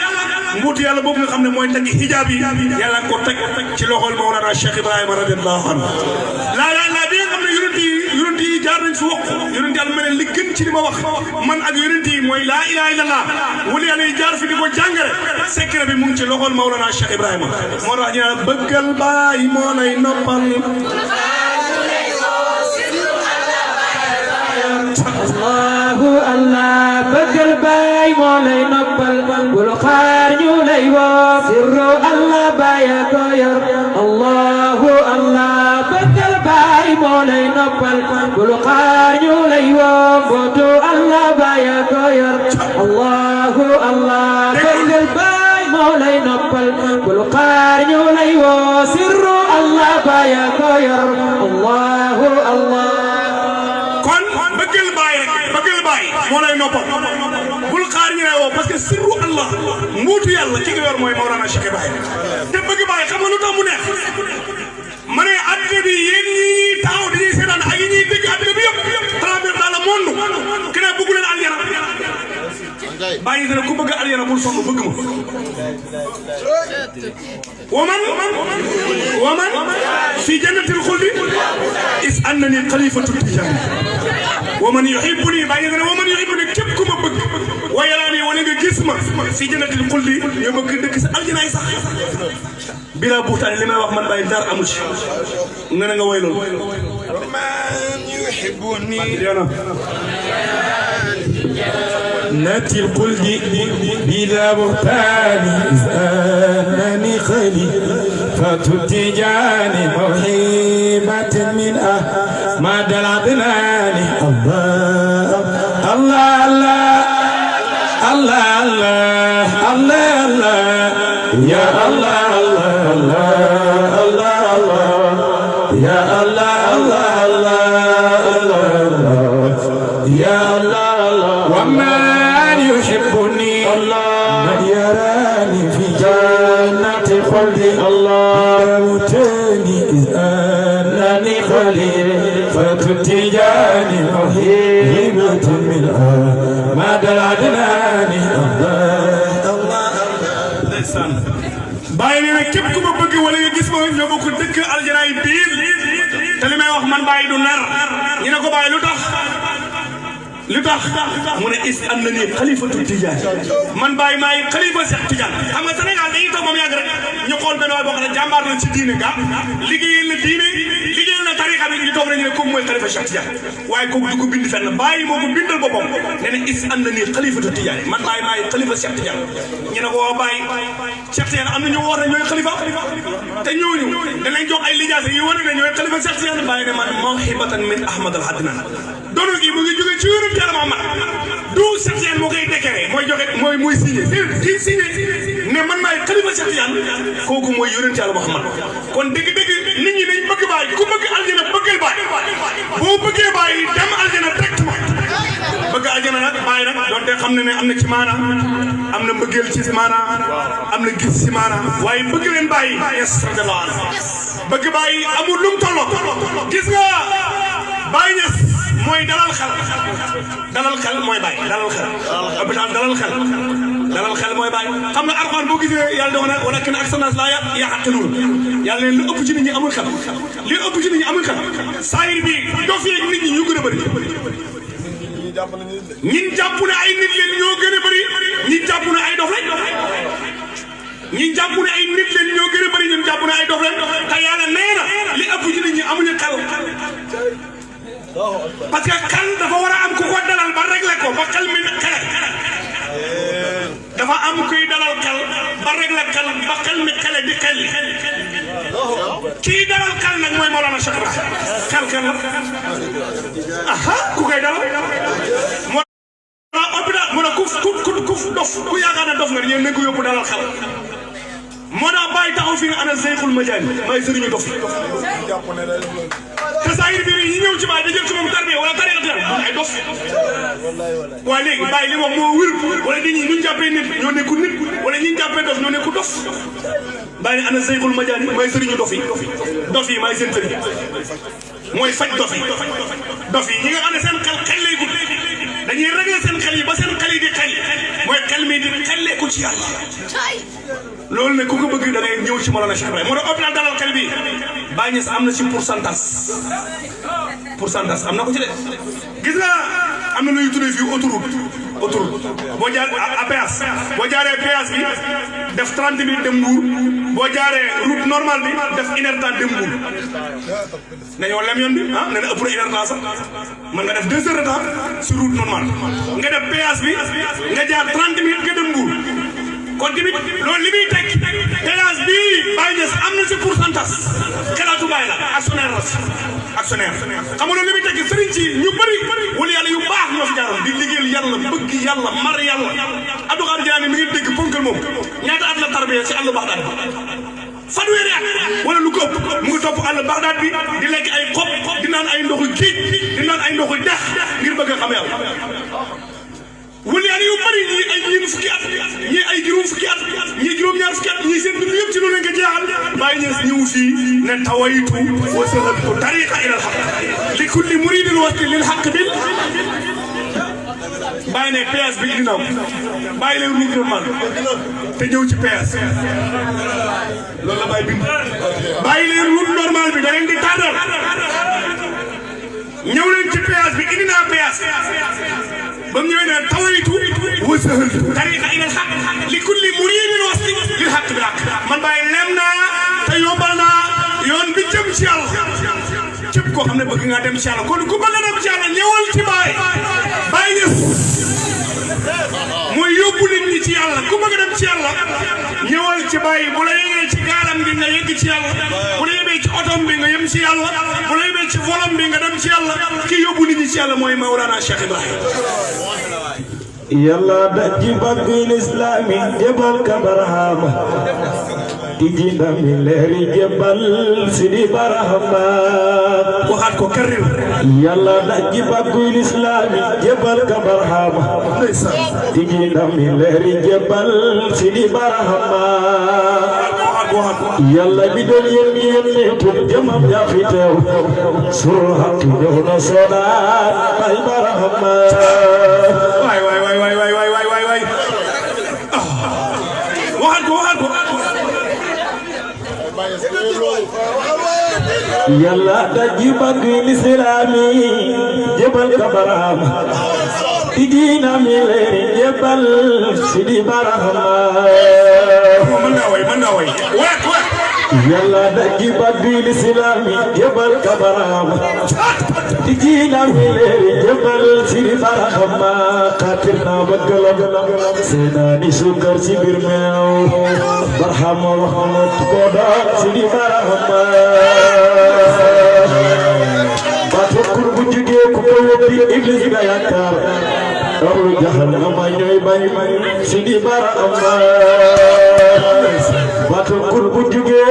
S2: mbóotu Yàlla boobu nga xam ne mooy tagg hijaab yi Yàlla ko teg ci loxol Mawlana Cheikh Ibrahima radiyallahu anhu laa bi nga xam ne yonent yi jaar nañ fi wax yonent Yàlla mel ne li gën ci li ma wax man ak yonent yi mooy laa ilaha illallah wali Yàlla yi jaar fi di ko jàngale secret bi mu ngi ci loxol Mawlana Cheikh Ibrahima moo tax ñu naan bëggal baay moo lay noppal
S3: baay moo lay noppal bul xaar ñu lay woo sirru Allah baay ko yor Allahu Allah bëggal baay moo lay noppal bul xaar ñu lay woo mbootu Allah baay ko yor Allahu Allah bëggal baay moo lay noppal bul xaar ñu lay woo sirru Allah baay ko yor Allahu Allah
S2: kon bëggal baay moo lay noppal bul xaar ñu lay woo parce que sirru Allah mbuutu yàlla ki nga yor mooy Mawlana Cheikh Ibrahim te bëgg baay xam nga lu tax mu neex ma ne adduna bi yéen ñi taxaw dañuy seetaan ak yi ñuy dégg adduna bi yëpp travers dans le monde ki ne bëggu leen aljana bàyyi dana ku bëgg aljana bul sonn bëgg ma waman fi jannatil xuldi is annani xalifatu tijaani waman yuhibbuni bàyyi dana waman yuhibbuni képp ku ma bëgg waaye yaraani wala nga gis ma fi jannatil xuldi yow bëgg dëkk sa aljanaay sax bila buutaani li may wax man bàyyi dara amu ci nga ne nga woy loolu man yuhibbuni
S4: ناتي القلب بلا بهتان إذ أنني خليفة التجاني موهبة من أحمد العدناني الله الله الله الله الله الله يا الله الله الله الله يا الله الله الله يا الله ومن يحبني من يراني في جنة خلد الله موتني إذ أنني خليفة التجاني موهبة من أحمد العدناني
S2: bàyyi nee na képp ku ma bëgg wala nga gis ma ñoo bokk dëkk aljanaay biir te li may wax man bàyyi du nar ñu ne ko bàyyi lu tax mu ne is am na ni xalifatu tijaan man bàyyi maay xalifa Seex Tijaan xam nga Sénégal dañuy toog moom yàgg rek ñu xool benn waay boo xam ne jàmbaar na ci diine ga liggéeyal na diine liggéeyal na tarixa bi ñu toog rek ñu ne kooku mooy xalifa Seex Tijaan waaye kooku du ko bind fenn bàyyi moo ko bindal boppam ne ne is am na ni xalifatu tijaan man bàyyi maay xalifa Seex Tijaan ñu ne ko waa bàyyi Seex Tijaan am na ñu wax ne ñooy xalifa te ñooñu danañ jox ay lijaase yu wane ne ñooy xalifa Seex Tijaan bàyyi ne man mawhibatan min Ahmad al Adnan doonu gi mu ngi jóge ci yonent Yàlla Muhammad du Seex Tijaan moo koy déclaré mooy joxe mooy signé kii signé ne man maay xalifa Seex Tijaan kooku mooy yonent Yàlla Muhammad kon dëgg-dëgg nit ñi dañ bëgg baay ku bëgg aljana bëggal baay boo bëggee baay dem aljana directement bëgg aljana nag baay nag doonte xam ne am na ci maana am na mbëggeel ci maana am na gis ci maana waaye bëgg leen baay yes radiyallahu anhu bëgg baay amul lum tolloo gis nga baay ñes mooy dalal xel mooy baay dalal xel hôpital dalal xel mooy baay xam nga Alxuraan boo gisee yàlla doon na walakin aksara naas laa ya'qiluun yàlla leen lu ëpp ci nit ñi amul xel li ëpp ci nit ñi amul xel saayir bi dof yeeg nit ñi ñu gën a bëri ñin jàpp ne ay nit leen ñoo gën a bëri ñi jàpp ne ay dof lañ ñi jàpp ne ay nit leen ñoo gën a bëri ñun jàpp ne ay dof lañ te yàlla nee na li ëpp ci nit ñi amuñu xel parce que xel dafa war a am ku ko dalal ba réglé ko ba xel mi xel dafa am kuy dalal xel ba réglé xel ba xel mi xele di xel kii dalal xel nag mooy Mawlana Cheikh Ibrahim xel aha ku koy dalal moo hôpital mu ne ku dof ku yaakaar ne dof nga ñeen nañ ko yóbbu dalal xel moo tax bàyyi taxaw fi ne ana Seyxul Majaani may sëriñu dof te saayir bi ñi ñëw ci baay da jël ci moom tarbiya wala tariqa ay dof waaye léegi bàyyi li moom moo wér wala nit ñi ñu jàppee nit ñoo nekku nit wala ñi jàppee dof ñoo nekku dof bàyyi ne ana Seyxul Majaani may sëriñu dof yi may seen sëriñ mooy faj dof yi ñi nga xam ne seen xel lay gudd dañuy régler seen xel yi ba seen xel yi di xel mooy xel mi di xelleeku ci yàlla loolu nag ku ko bëgg da ngay ñëw ci Mawlana Cheikh Ibrahim moo tax hôpital dalal xel bi Baye Niass am na ci pourcentage am na ko ci de gis nga am na lu ñuy tuddee fii autoroute boo jaar à péage boo jaaree péage bi def 30 minutes dem Mbour boo jaaree route normale bi def 1 heure temps dem Mbour dañoo lem yoon bi ah nee na ëpp na 1 heure temps sax mën nga def 2 heures de temps sur route normale nga def péage bi nga jaar 30 minutes nga dem Mbour kon tamit loolu li muy teg péage bii Baye Niass am na si pourcentage xalaatu Baye la actionnaire la actionnaire xam nga loolu li muy teg sëriñ ci ñu bëri wala yàlla yu baax ñoo fi jaaroon di liggéeyal yàlla bëgg yàlla mar yàlla Abdou Khadir Diané mi ngi dégg ponkal moom ñaata at la tarbiya si àll Baxdaad fanweeri at wala lu ko ëpp mu ngi topp àll Baxdaad bi di lekk ay xob di naan ay ndoxu géej di naan ay ndoxu dex ngir bëgg a xam yàlla wala yàlla yu bëri ñii ay ñeent fukki at ñii ay juróom fukki at ñii juróom-ñaar fukki at ñii seen dund yëpp ci loolu lañ ko jeexal Baye Niass ñëw fii ne tawaytu wa sahabtu tariqa ila al-haqq li kulli muridin wasli lil haqq bil bàyyi ne péage bi indi naa ko bàyyi leen route normale te ñëw ci péage loolu la bàyyi bind bàyyi leen route normale bi da leen di tànnal ñëw leen ci péage bi indi naa péage ba mu ñëwee ne tawaytu wa sahaltu tariqa ila al-haqq li kulli muridin wasli lil haqq bil haqq man bàyyi lem naa te yombal naa yoon bi jëm ci yàlla képp koo xam ne bëgg nga dem ci yàlla kon ku bëgg a dem ci yàlla ñëwal ci Baye Baye Niass mooy yóbbu nit ñi ci yàlla ku bëgg a dem ci yàlla ñëwal ci Baye bu la yéegee ci gaalam bi nga yegg ci yàlla bu la yóbbee ci otom bi nga yem ci yàlla bu la yóbbee ci volom bi nga dem ci yàlla ki yóbbu nit ñi ci yàlla mooy Mawlana Cheikh Ibrahim
S3: yàlla dajji baggul islami jebal ka barahama tijji ndami leeri jebal sidi barahama
S2: waxaat ko karir
S3: yàlla dajji baggul islami jebal ka barahama tijji ndami leeri jebal sidi barahama yàlla bi doon yéen tut jamam yaa fi teew sur haqi ñëw na soodaan ay barahama
S2: waay waxaat ko
S3: yàlla dajji baggul islami jebal ka barahama tijji ndami leeri jebal sidi barahama
S2: mën naa way
S3: yàlla dajji baggul islami jebal ka barahama tijji ndami leeri jebal sidi barahama xaatir naa bëggalam seenaani sukar ci biir meew barahama wax na ko doon sidi barahama baatu kur bu jugee ku ko weddi iblis nga yaakaar Abu Jahannama ñooy bay sidi barahama baatu kur bu jugee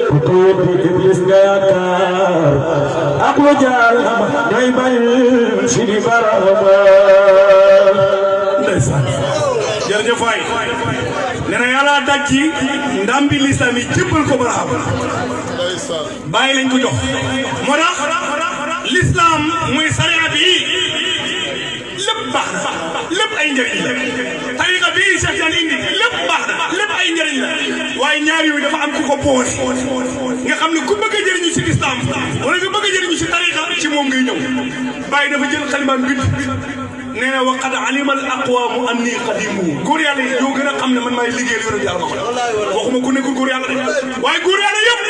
S3: ku ko weddi iblis nga yaakaar Abu Jahannama ñooy bay sidi barahama
S2: ndeysaan jërëjëf waay nee na yàlla dajji ndambi lislam yi jébbal ko barahama bàyyi lañ ko jox moo tax l'islam muy sariya bi lépp baax na lépp ay njëriñ la tariqa bi Cheikh Tidiane indi lépp baax na lépp ay njëriñ la waaye ñaar yooyu dafa am ku ko boole nga xam ne ku bëgg a jëriñu si l'islam wala nga bëgg a jëriñu si tariqa ci moom ngay ñëw bàyyi dafa jël xalimaam bind nee na wa qad alima al aqwamu anni qadimu góor yàlla yi yoo gën a xam ne man maay liggéeyal yonent yàlla waxuma ku nekkul góor yàlla de waaye góor yàlla yëpp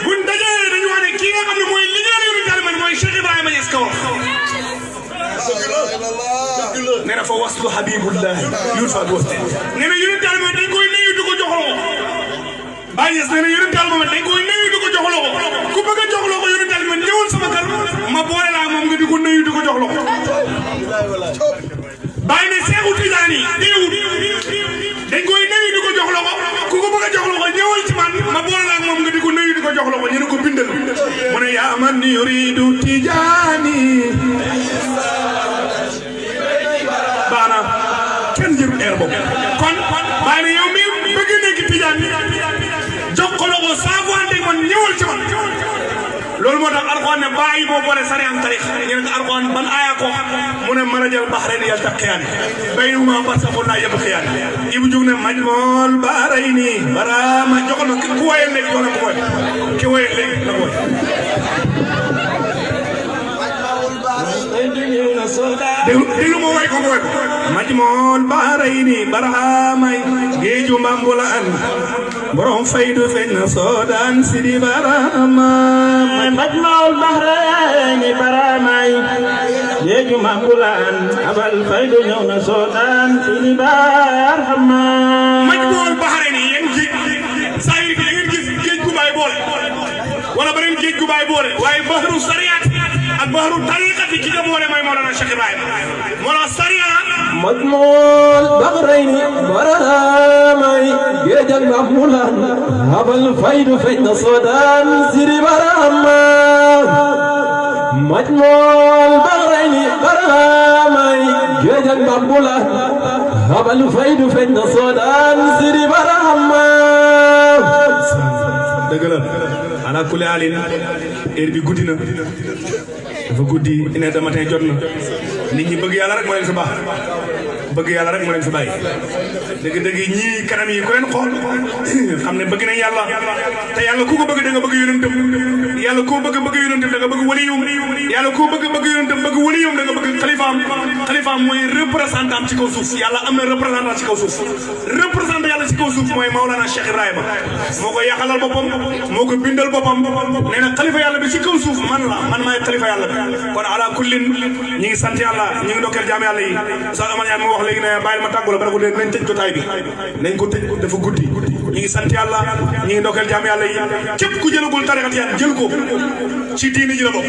S2: buñ dajee dañu wax ne kii nga xam ne mooy liggéeyal yonent yàlla man mooy Cheikh Ibrahima Niass ka wax nee na fa waslu habibullah yurfa bi wasti nee na yonent yàlla man dañ koy nuyu di ko jox loxo Baye Niass nee na yonent yàlla man dañ koy nuyu di ko jox loxo ku bëgg a jox loxo yonent yàlla man ñëwal sama kër ma boole laa moom nga di ko nuyu di ko jox loxo Baye ne Seexu Tijaan yi dañ koy nuyu di ko jox loxo ku ko bëgg a jox loxo ñëwal ci man ma boole laa moom nga di ko nuyu di ko jox loxo ñu ne ko bindal mu ne yaa man yuridu Tijaani baana kenn jëru eer boobu kon Baye ne yow mi bëgg nekk Tijaan jox ko loxo saafante man ñëwal ci man loolu moo tax Alxuraan ne Baye moo boole sariya ak tariqa ñu ne ko Alxuraan ban aaya ko mu ne marajal bahrayni yaltaqiyaani baynahumaa barzakhun laa yabghiyaani ibu jug ne majmal bahrayni barama joxal ma ku woyal léegi jox na ko woy ki woyal léegi na ko woy déglu ma woy ko woy ko majmal bahrayni barama géeju Mbambulaan borom faydu feeñ na Soodaan Sidi Barama
S3: majmaul bahrayni baramay yeju mambulaan abal faydu ñëw na Soodaan Sidi Barama
S2: majmaul bahrayni yéen géej saa yi da ngeen gis géej gu baay boole wala beneen géej gu baay boole waaye bahru sariat ak bahru tariqati ki nga boole mooy Mawlana Cheikh Ibrahima Mawlana sariya
S3: majmuul bahrayni baramay géejal mambulaan abal faydu feeñ na Soodaan Sidi Barama majmuul bahrayni baramay géejal mambulaan abal faydu feeñ na Soodaan Sidi Barama
S2: dëgg la ala kulli alin heure bi guddi na dafa guddi une heure de matin jot na nit ñi bëgg yàlla rek moo leen fi baax bëgg yàlla rek moo leen fi bàyyi dëgg-dëgg ñii kanam yi ku leen xool xam ne bëgg nañ yàlla te yàlla ku ko bëgg da nga bëgg yonentam yàlla koo bëgg yonentam da nga bëgg waliyum yàlla koo bëgg yonentam bëgg waliyum da nga bëgg xalifaam mooy représentant ci kaw suuf yàlla am na représentant ci kaw suuf représentant yàlla ci kaw suuf mooy Maulana Cheikh Ibrahima moo ko yàqalal boppam moo ko bindal boppam nee na xalifa yàlla bi ci kaw suuf man maay xalifa yàlla bi kon ala kullin ñi ngi sant yàlla ñi ngi ndokkeel jaam yàlla yi sax aman yaa moo wax léegi ne bàyyil ma tàggu la ba ne ko dee nañ tëj jotaay bi nañ ko tëj dafa guddi ñi ngi sant yàlla ñi ngi ndokkeel jaam yàlla yi képp ku jëlagul tariqa tijaan jël ko ci diini ji la bokk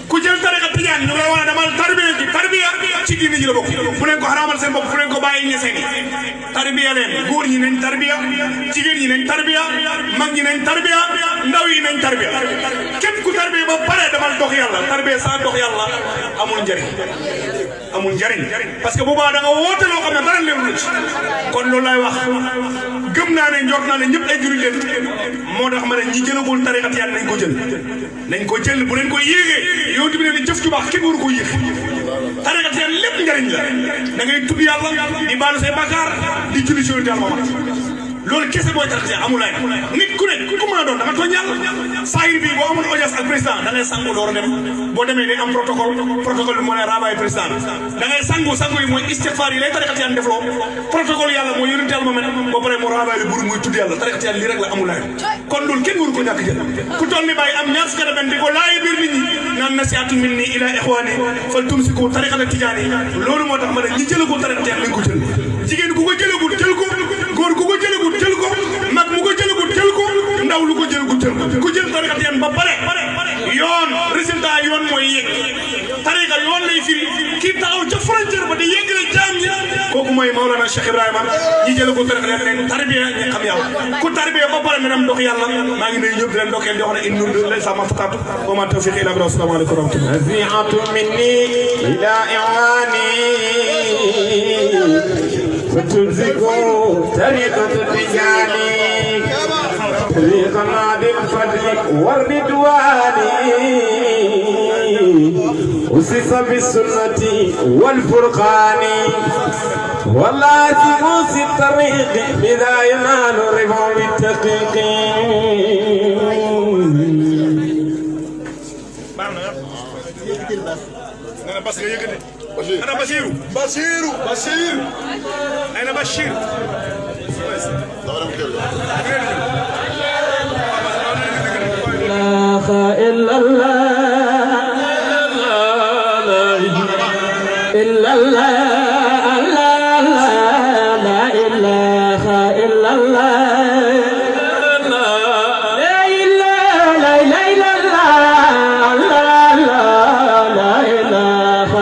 S2: ku jël tariqa tijaan ñu la wane demal tarbiya ci diini ji la bokk bu leen ko xaraamal seen bopp bu leen ko bàyyi ñeseen tarbiya leen góor ñi nañ tarbiya jigéen ñi nañ tarbiya mag ñi nañ tarbiya ndaw yi nañ tarbiya képp ku tarbiya ba pare demal dox yàlla tarbiya sa dox yàlla amul njariñ parce que boobaa da nga woote loo xam ne dara leerul ci kon loolu laay wax gëm naa ne njort naa ne ñëpp ay jullit leen moo tax ma ne ñi jëlagul tariqa tijaan nañ ko jël bu leen ko yéegee yow tamit ne jëf ju baax kenn waru ko yéeg tariqa tijaan lépp njariñ la da ngay tudd yàlla di baalu say bàkkaar di julli ci yonent yàlla loolu kese mooy tariqa tijaan amul ay nit ku ne ku mën a doon da nga tooñ yàlla saayir bi boo amoon audience ak président da ngay sangu door a dem boo demee day am protocole bi moo ne rabaay président da ngay sangu yi mooy istighfar yi lay tariqa tijaan defloo protocole yàlla mooy yonent yàlla Muhammad ba pare moo rabaay li buru muy tudd yàlla tariqa tijaan lii rek la amul ay kon loolu kenn waru ko ñàkk jël ku toll ni bàyyi am ñaar fukki at di ko laay biir nit ñi naan nasihatun minni ila ikhwani fal tumsiku tariqata tijaan yi loolu moo tax ma ne ñi jëlagul tariqa tijaan nañ ko jël jigéen ku ko jëlagul jël ko góor ku ko jëlagul jël ko mag mu ko jëlagul jël ko ndaw lu ko jëlagul jël ko ku jël tariqa tijaan ba pare yoon résultat yoon mooy yegg tariqa yoon lay firi kii taxaw ca frontière ba di yeggale jaam ñi kooku mooy Maulana Cheikh Ibrahima ñi jëlagul tariqa tijaan leen tarbiya ñi xam yàlla ku tarbiya ba pare menam dox yàlla maa ngi nuyu ñëpp di leen dokkeel di wax ne in nun lay sama fatatu wa ma tawfiq illa billah assalamu alaykum wa rahmatullah
S3: nasihatun minni ila iwani فتمسكوا طريقة التجاني طريقنا بالفضل والرضوان أسس بالسنة والفرقان والله موسى الطريق بذا ينال رفع بالتحقيق
S2: أنا بشير أنا بشير
S3: لا إله إلا الله إلا الله لا إله إلا الله لا إله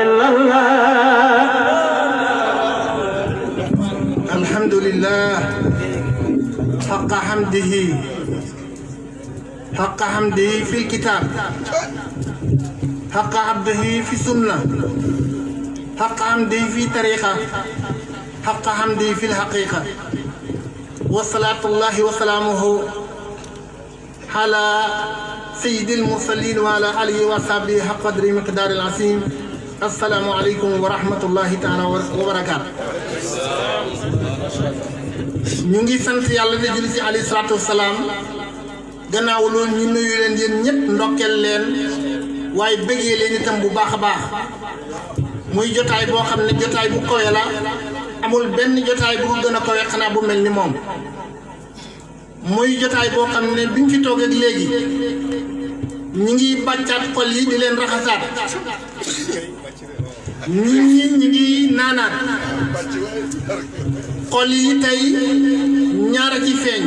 S3: إلا الله
S1: حق حمده في الكتاب حق عبده في السنة حق حمده في طريقة حق حمده في الحقيقة وصلاة الله وسلامه على سيد المرسلين وعلى آله وصحبه حق قدر مقدار العظيم السلام عليكم ورحمة الله تعالى وبركاته ñu ngi sant yàlla di julli ci alayhi salaatu wasalaam gannaaw loolu ñu nuyu leen yéen ñëpp ndokkeel leen waaye bëggee leen itam bu baax a baax muy jotaay boo xam ne jotaay bu kawe la amul benn jotaay bu ko gën a kawe xanaa bu mel ni moom muy jotaay boo xam ne biñ fi toog ak léegi ñi ngi bàccaat xol yi di leen raxasaat ñi ngi naanaat xol yi tey ñaara ci feeñ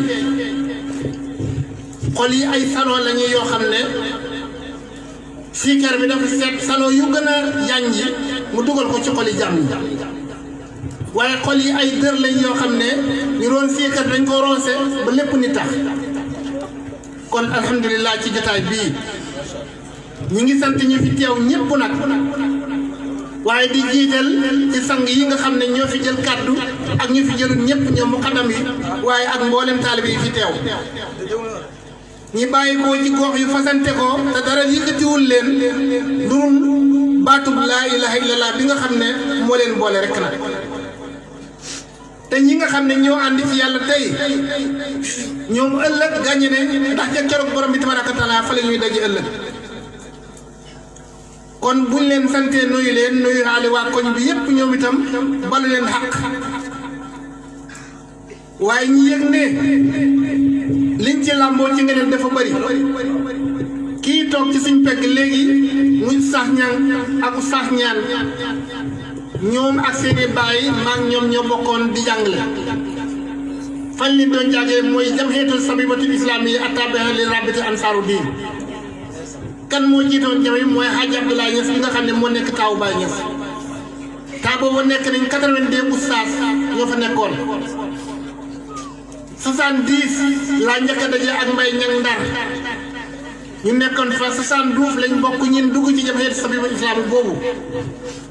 S1: xol yi ay salon lañu yoo xam ne siikar bi dafa seet salon yu gën a yànji mu dugal ko ci xol yi jàmm yi waaye xol yi ay dër lañ yoo xam ne ñu doon siikar dañ ko roose ba lépp ni tax kon alhamdulilah ci jotaay bii ñi ngi sant ñu fi teew ñépp nag waaye di jiital ci sang yi nga xam ne ñoo fi jël kàddu ak ñu fi jëlul ñëpp ñoom muqaddam yi waaye ak mboolem taalibe yi fi teew ñi bàyyi ko ci gox yu fasante ko te dara yëkkatiwul leen dul baatub laa ilaha illallah bi nga xam ne moo leen boole rek nag te ñi nga xam ne ñoo ànd ci yàlla tey ñoom ëllëg gàññe ne ndax ca keroog borom bi tabaraka taala fa la ñuy daje ëllëg kon buñ leen santee nuyu leen nuyu xaale waa koñ bi yépp ñoom itam balu leen xaq waaye ñi yëg ne liñ ci làmboo ci ngeneen dafa bëri kii toog ci suñ pegg léegi muy sax ñang ak sax ñaan ñoom ak seeni baay maag ñoom ñoo bokkoon di jàngale fañ li doon jàngee mooy jamhiyatul sabibatul islamiyya attabi'a li rabiti ansaaru diin kan moo jiitoon jame mooy Hadj Abdoulaye Niass bi nga xam ne moo nekk taawu Baye Niass taa boobu nekk nañ 82 oustaz ñoo fa nekkoon 70 laa njëkk a daje ak Mbaye Ñang Ndar ñu nekkoon fa 72 lañ bokk ñin dugg ci jamhiyat sabiba islami boobu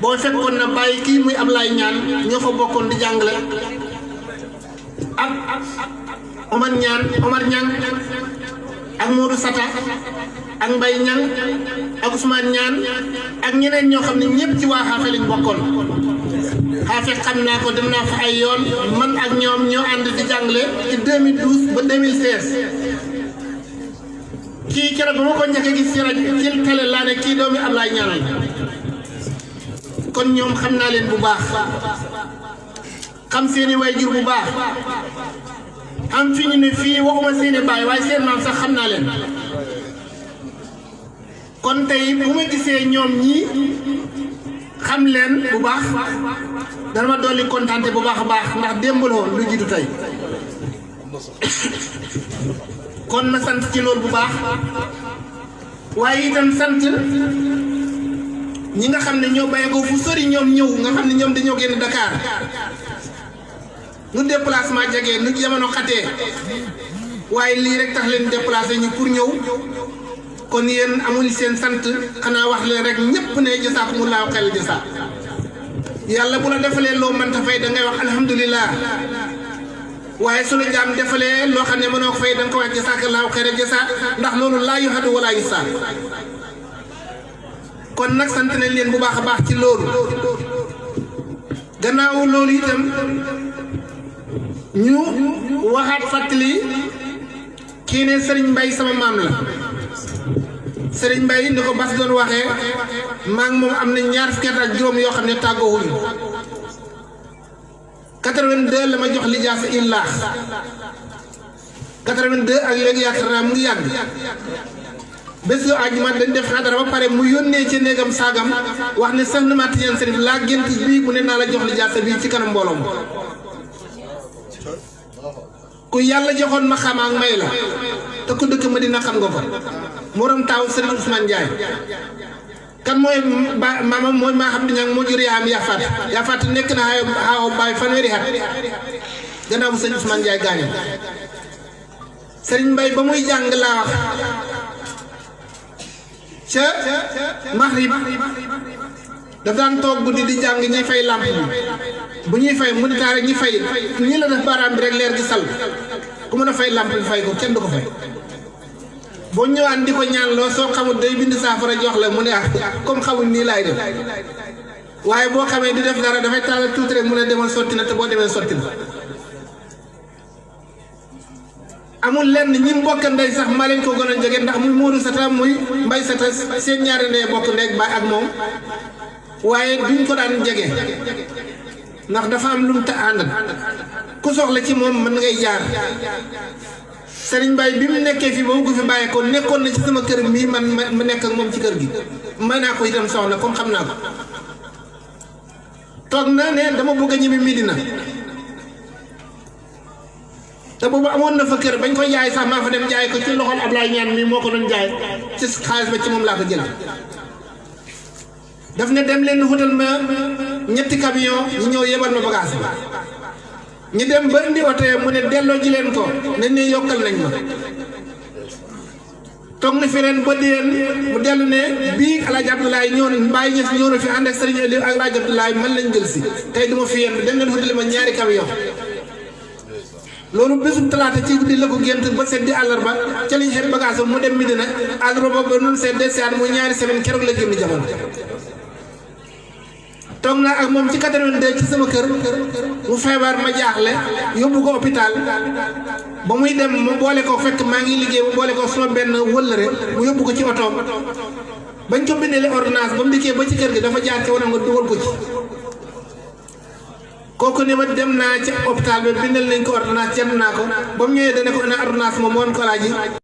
S1: boo fekkoon na bàyyi kii muy Ablaye ñaan ñoo fa bokkoon di jàngale ak Omar Ñang ak Modou Sata ak Mbaye Ñang ak Ousmane Ñaan ak ñeneen ñoo xam ne ñëpp ci waa xaafe lañ bokkoon xaafe xam naa ko dem naa fa ay yoon man ak ñoom ñoo ànd di jàngale ci 2012 ba 2016 kii keroog ba ma ko njëkk a gis ci rajo ci télé laa ne kii doomi Ablaye Ñaan kon ñoom xam naa leen bu baax xam seeni waajur bu baax am fi ñu ne fii waxuma seeni baay waaye seen maam sax xam naa leen kon tey bu ma gisee ñoom ñii xam leen bu baax dana ma dolli kontaante bu baax a baax ndax démb la woon lu jiitu tey kon ma sant ci loolu bu baax waaye itam sant ñi nga xam ne ñoo bàyyi ko fu sori ñoom ñëw nga xam ne ñoom dañoo génn Dakar nu déplacement jegee nu jamono xatee waaye lii rek tax leen déplacé ñu pour ñëw kon yéen amuñ seen sant xanaa wax leen rek ñëpp ne jasaakumullahu xayral jasaa yàlla bu la defalee loo mënta fay da ngay wax alhamdulilah waaye su la jaam defalee loo xam ne mënoo ko fay da nga ko wax jasaakallahu xayral jasaa ndax loolu laa yuhadu wala yusaa kon nag sant nañ leen bu baax a baax ci loolu gannaaw loolu itam ñu waxaat fàttali kii ne Serigne Mbaye sama maam la Serigne Mbaye ni ko Bas doon waxee maa ngi moom am na ñaar fukki at ak juróom yoo xam ne tàggoowuñu 82 la ma jox lijaasa illaax 82 ak léegi yaakaar naa mu ngi yàgg bés yu àjjuma dañ def xadara ba pare mu yónnee ci néegam saagam wax ne sax na ma tijaan Serif laa gént bii mu ne naa la jox lijaasa bii ci kanam mbooloom ku yàlla joxoon ma xam ak may la te ku dëkk Madina xam nga ko morom taaw Serigne Ousmane Ndiaye kan mooy maamam mooy maa xam ne moo jur yaayam Yafaat nekk na xaaw baay fanweeri at gannaaw bu Serigne Ousmane Ndiaye gaañu Serigne Mbaye ba muy jàng laa wax ca Maghrib daf daan toog guddi di jàng ñuy fay làmp bi bu ñuy fay mu di taare ñi fay ñii la def baaraam bi rek leer gi sal ku mën a fay làmp bi fay ko kenn du ko fay boo ñëwaan di ko ñaan loo soo xamul day bind saafara jox la mu ne ah comme xamul nii laay def waaye boo xamee di def dara dafay taal tuuti rek mu ne demal sotti na te boo demee sotti na amul lenn ñi mbokk ndey sax maa leen ko gën a jege ndax muy Modou Sata muy Mbay Sata seen ñaari ndey bokk ndey baay ak moom waaye duñ ko daan jege ndax dafa am lu mu ta àndal ku soxla ci moom mën ngay jaar Serigne Baye bi mu nekkee fii ba mu ko fi bàyyee ko nekkoon na ci sama kër mii man ma nekk ak moom ci kër gi may naa ko itam soxla comme xam naa ko toog na ne dama bëgg a ñibbi Medina te boobu amoon na fa kër bañ ko jaay sax maa fa dem jaay ko ci loxol Ablaye ñaan mii moo ko doon jaay ci xaalis ba ci moom laa ko jël daf ne dem leen wutal ma ñetti camion ñu ñëw yebal ma bagage bi ñu dem ba indi oto mu ne delloo ji leen ko nañ ne yokkal nañ ma toog na fi ren ba déen mu dellu ne bii El Hadj Abdoulaye ñëw na Mbaye Niass ñëw na fi ànd ak Serigne Aliou ak El Hadj Abdoulaye man lañ jël si tey duma fi yenn dem leen wutale ma ñaari camion loolu bésub talaata ci guddi la ko gént ba seddi àllarba ca lañ xet bagage mu dem Medina àllarba ba noonu seddee seet mu ñaari semaine keroog la génn jamono toog naa ak moom ci 82 ci sama kër mu feebar ma jaaxle yóbbu ko hôpital ba muy dem mu boole ko fekk maa ngi liggéey mu boole ko sama benn wëllëre mu yóbbu ko ci otoom bañ ko bindeele ordonnance ba mu dikkee ba ci kër gi dafa jaar ci wana nga dugal ko ci kooku ne ma dem naa ci hôpital bi bindal nañ ko ordonnance jënd naa ko ba mu ñëwee dana ko ne ordonnance moom woon ko laaji